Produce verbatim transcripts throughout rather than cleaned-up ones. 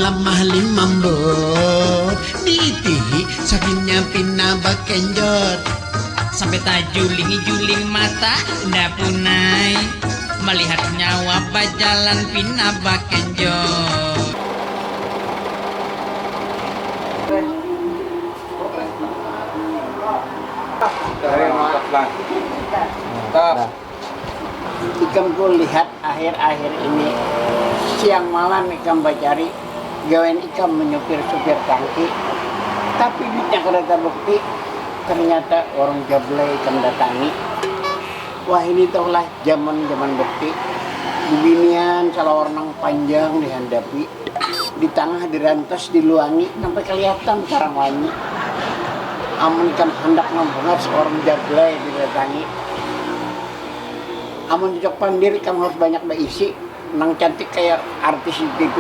Lamah limambur diitihi, sakitnya pina bakenjot. Sampai tajuling-juling mata, nda punai. Melihat nyawa bajalan pina bakenjot. Ikam tu lihat akhir-akhir ini, siang malam ikam bacari, gawian ikam manyupir supir tangki, tapi duitnya kada tabukti, ternyata warung jablay ikam datangi. Wahini tahulah jaman-jaman bukti, bibinian salawar nang panjang dihandapi, di tangah dirantas diluangi sampai kaliatan sarang wanyi. Amun ikam handak mambungas warung jablay didatangi, amun cocok pandir ikam harus banyak baisi, nang cantik kaya artis di T V.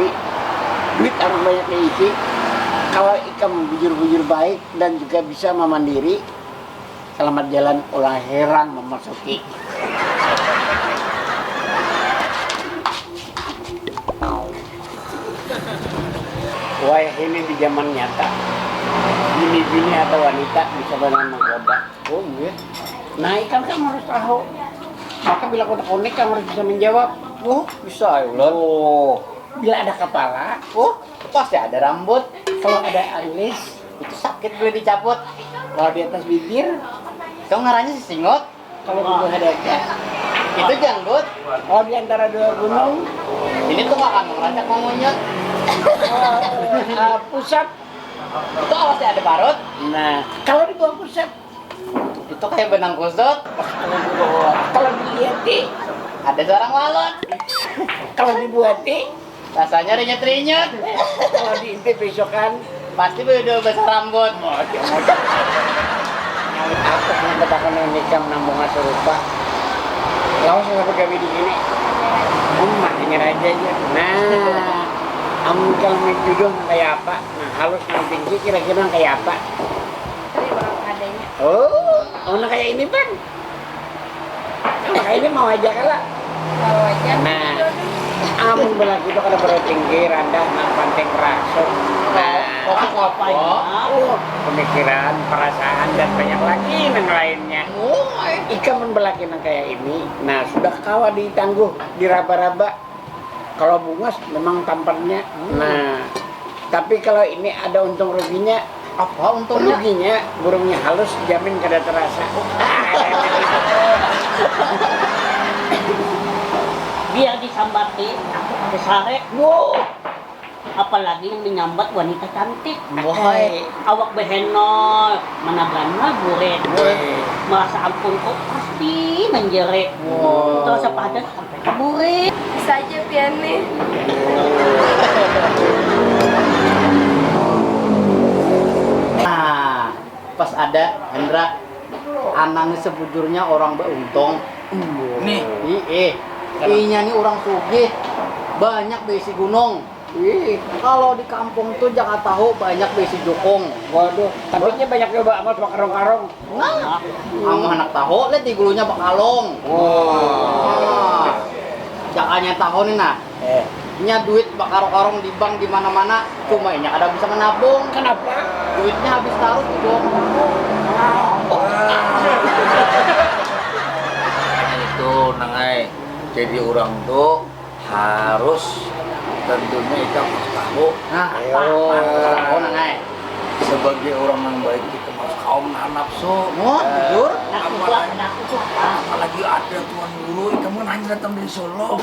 Duit harus banyak diisi. Kalau ikam bujur-bujur baik dan juga bisa mamandiri, selamat jalan, ulah herang mamasuki. Wayahini di jaman nyata, bini-bini atau wanita bisa banar manggoda. Oh iya. Nah, ikam kan harus tahu. Maka bila ku takuni, ikam harus bisa menjawab. Oh, bisa ya, Ulan. Oh. Bila ada kepala, oh, pasti ada rambut. Kalau ada alis, itu sakit bila dicabut. Kalau di atas bibir, itu ngarannya sisingut. Kalau di bawah dada, itu janggut. Kalau di antara dua gunung, ini tuh akan rancak mengunyut. Uh, pusat, itu pasti ada parut. Nah, kalau di bawah pusat, itu kayak benang kusut. Kalau dilihat, ada seorang walut. Kalau dibuati, rasanya rinyut-rinyut. Kalau diintip besokan, pasti berdua besar rambut. Aku punya ketakutan nikam nambung serupa. Lawas nggak pegawai di sini. Rumah ini raja aja. Nah, amun kalau jodoh kayak apa? Nah, halus nang tinggi kira-kira kayak apa? Oh, oh, nah kayak ini, Bang. Nah, ini mau aja kala. Mau aja. Nah, amun belaki itu kada perlu tinggi, randah, nang penting rasuk. Nah, oh, pemikiran, perasaan, dan banyak lagi nang lainnya. Ikam mun belaki nang kayak ini, nah, sudah kawa ditangguh, diraba-raba. Kalau bungas memang tampannya. Hmm. Nah, tapi kalau ini ada untung ruginya. Apa untungnya? Ruginya burungnya halus, jamin kada terasa. Biar disambati, aku pakai sarek. Wow. Apalagi yang menyambat wanita cantik. Wahai. Awak behenol, mana berani burit. Merasa ampun kok pasti menjerit. Wow. Terus apa ada Burit. Bisa aja pian nih. Nah, pas ada Hendra, Anang ni sebujurnya orang beuntong. Nih. Ih, eh. Inya ni orang sugih, banyak beisi gunung. Ih, kalau di kampung tu jaka tahu banyak beisi jukung. Waduh, tapi nya banyak nyoba amal sama karung-karung. Nah, amun handak tahu, lihat di gulunya bakalung. Nah, jakanya tahu nih nah. Eh. Nya duit bakarung-karung di bank di mana-mana, cuma inya kada bisa menabung. Kenapa? Duitnya habis tarus di bawah kampung. Itu nangai, jadi orang tuh harus tentunya ikam harus tahu. Nah, harus tahu nangai. Sebagai orang yang baik kita harus kaum nahan nafsu. Wah, jujur. Apalagi, apalagi ada tuan guru, ikam kan hanya datang dari Solo.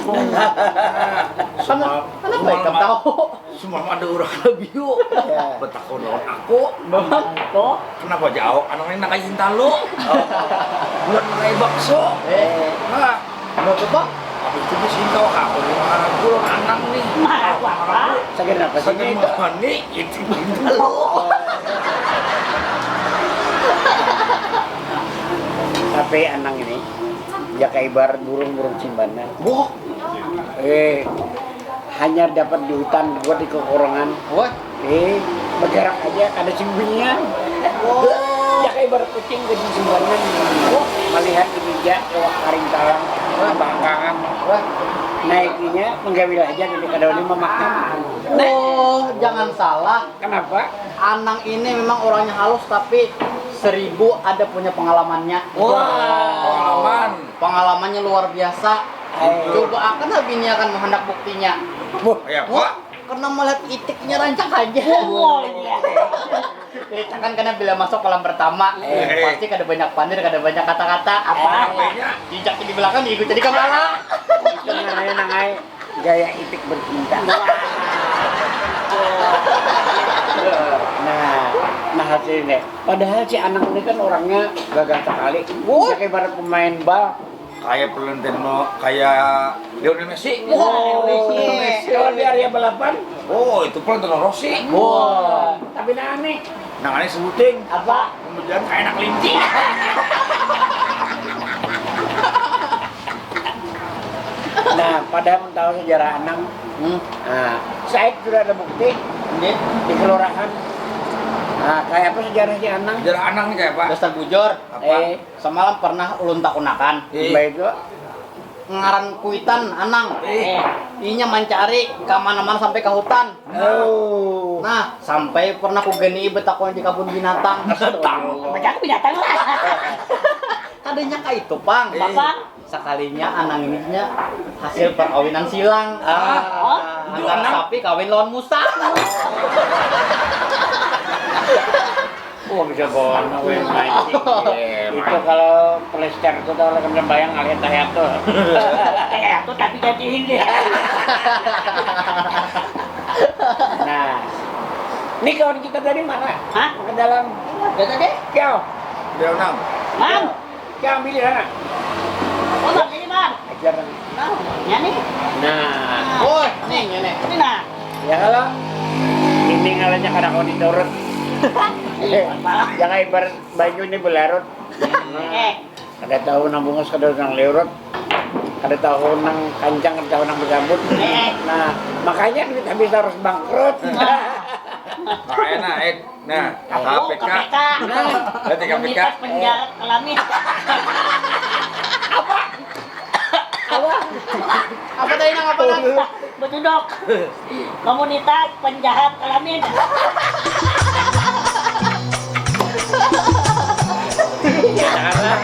Kenapa ikam tahu? Semalam ada orang lebih yuk. Betakon lawan aku. Kenapa jawab anak ini nak kayak hintalu? Bulan mulai bakso. Nah, Menurut apa? Habis itu di sini tahu aku nih marah gue lawan Anang nih. Marah aku apa? Sakit apa sih? Sakit apa nih? Itu. Tapi Anang ini jaka ibarat burung-burung simbanan. Wah. Eh, hanyar dapat di hutan buat di kekurangan. Wah. Eh, bergerak aja kada sing binian. Wah. Jaka ibarat kucing ke simbanan. Wah. Melihat di meja iwak karing talang. Bangkangan. Wah, naikinya menggawi aja gitu, kada boleh memakan. Oh, jangan salah. Kenapa? Anang ini memang orangnya halus, tapi seribu ada punya pengalamannya. Pengalaman. Pengalamannya luar biasa. Ayo. Coba akan bini akan menghendak buktinya. Wah, Ya, Wah, Pak. Karena melihat itiknya rancak aja. Oh iya. Kita kan kena bila masuk kolam pertama, Eh. pasti kada banyak pandir, kada banyak kata-kata. Apa? Jijak di belakang, ikut jadi kepala. Itu namanya nangai gaya itik bercinta. Nah, nah hasilnya. Padahal si Anang ini kan orangnya gagah sekali. Ya, kayak ibarat pemain bal. Kayak Florentino, kayak Lionel Messi. Wow, kalau di area balapan, Oh, itu Florentino Rossi. wah, tapi nah aneh. Nah, ini sebutin. Apa? Kemudian kayak anak kelinci. Nah, padahal mun tahu sejarah Anang, Hmm, nah, Said sudah ada bukti ini di kelurahan. Nah, kayak apa sejarah si Anang? Sejarah Anang nih kayak apa? Dasar bujur. Apa? Eh, Semalam pernah ulun takunakan. Eh. Baik itu. Ngaran kuitan Anang. Eh. Inya mancari kemana-mana sampai ke hutan. Oh. Nah, sampai pernah kugeni betakun di kabun binatang. Macam binatang lah. Kadanya kayak itu, Pang. Apa? Sekalinya Anang ini nya hasil perkawinan silang. Ah. Antara sapi kawin lawan musang. Oh, bisa bawa main mancing. Itu kalau pelester itu tahu lagi sembahyang ngalihat tahiyat tuh. Kayak aku tapi gantiin deh. Nah, ini kawan kita tadi mana? Hah? Ke dalam. Gak tadi? Kiau, Dia Anang. Mang. Kiau ambil di sana. Oh, Mang, ini Mang. Ajar. Nah, ya nih. Nah, Oh, nih, ini. Ini nah. Ya kalau ini ngalanya kada kawan diturut. Jangan ibarat banyu ini belarut. Eh, Kada tahu nang bungas, kada tahu nang liurut, kada tahu nang kancang, kada tahu nang begabut. Eh. Nah, makanya duit habis harus bangkrut. Nah, enak, eh. Nah, oh, K P K. K P K. Berarti K P K. Komunitas penjahat kelamin. Apa tadi, nang apa, nang? Betudok. Komunitas penjahat kelamin. Janganlah.